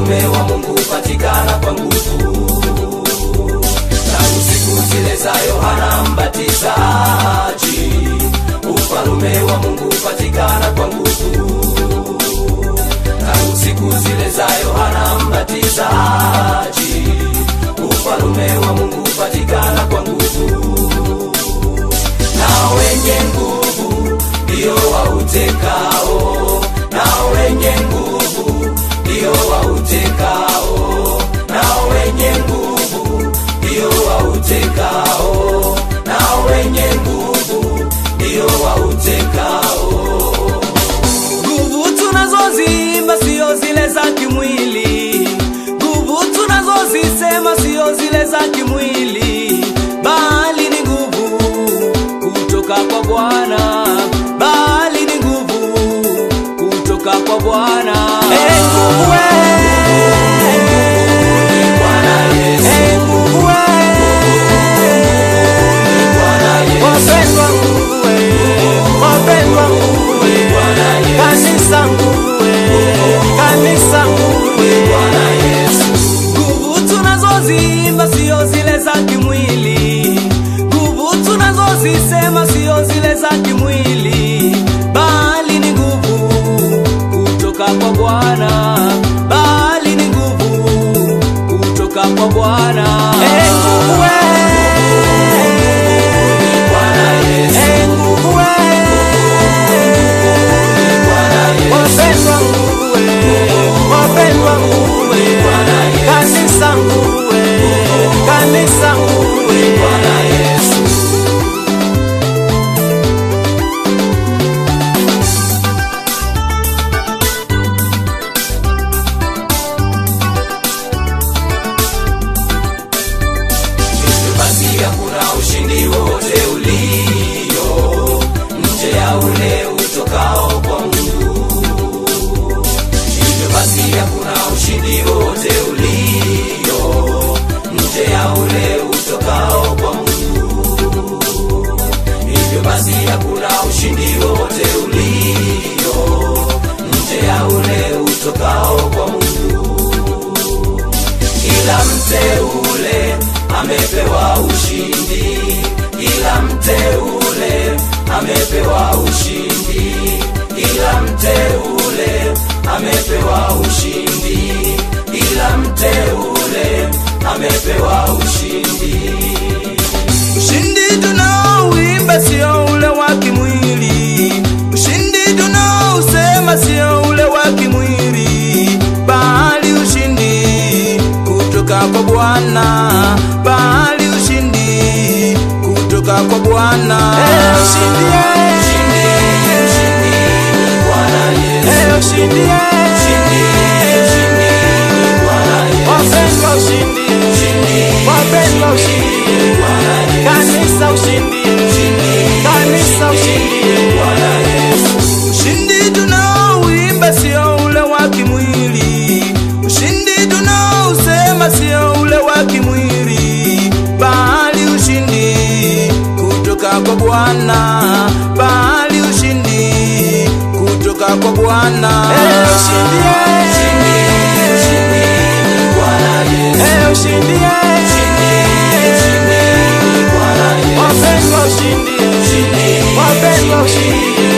Ufalume wa Mungu hupatikana kwa nguvu. Tangu siku zile za Yohana Mbatizaji, ufalume wa Mungu hupatikana kwa nguvu. Tangu siku zile za Yohana Mbatizaji, ufalume wa Mungu hupatikana kwa nguvu. Na wenye nguvu ndio wautekao, na wenye nguvu ndio wautekao, na wenye nguvu ndio wautekao, na wenye nguvu ndio wautekao. Nguvu tunazoziimba sio zile za kimwili, nguvu tunazozisema sio zile za kimwili, bali ni nguvu kutoka kwa Bwana, bali ni nguvu kutoka kwa Bwana. Nguvu Bwana Yesu, nguvu wapendwa, nguvu wapendwa, nguvu kanisa, nguvu kanisa, nguvu Bwana Yesu. Nguvu tunazoziimba sio zile za kimwili, nguvu tunazozisema sio zile za kimwili, bali ni nguvu kutoka kwa Bwana, bali ni nguvu kutoka kwa Bwana. Nguvu Bwana Yesu, nguvu wapendwa, nguvu wapendwa, nguvu kanisa, nguvu kanisa, nguvu Bwana Yesu. Basi hakuna ushindi wowote ulio nje ya ule utokao kwa Mungu. Hivyo basi hakuna ushindi wowote ulio nje ya ule utokao kwa Mungu. Hivyo basi hakuna ushindi wowote ulio nje ya ule utokao kwa Mungu. Ila mteule amepewa ushindi, ila mteule amepewa ushindi, ila mteule amepewa ushindi, ila mteule amepewa ushindi. Ushindi tunaoimba sio ule wa kimwili, ushindi tunaosema sio ule wa kimwili, bali ushindi kutoka kwa Bwana, bali ushindi kutoka kwa Bwana. Ushindi, ushindi, ushindi Bwana Yesu, ushindi, ushindi, ushindi Bwana Yesu, wapendwa, ushindi, wapendwa, ushindi Bwana Yesu, kanisa, ushindi, kanisa, ushindi Bwana Yesu. Ushindi tunaoimba sio ule wa kimwili, ushindi tunaosema sio ule wa kimwili, bali ushindi kutoka kwa Bwana, bali ushindi kutoka kwa Bwana. Ushindi, ushindi, ushindi Bwana Yesu, ushindi, ushindi, ushindi Bwana Yesu, wapendwa, ushindi, wapendwa, ushindi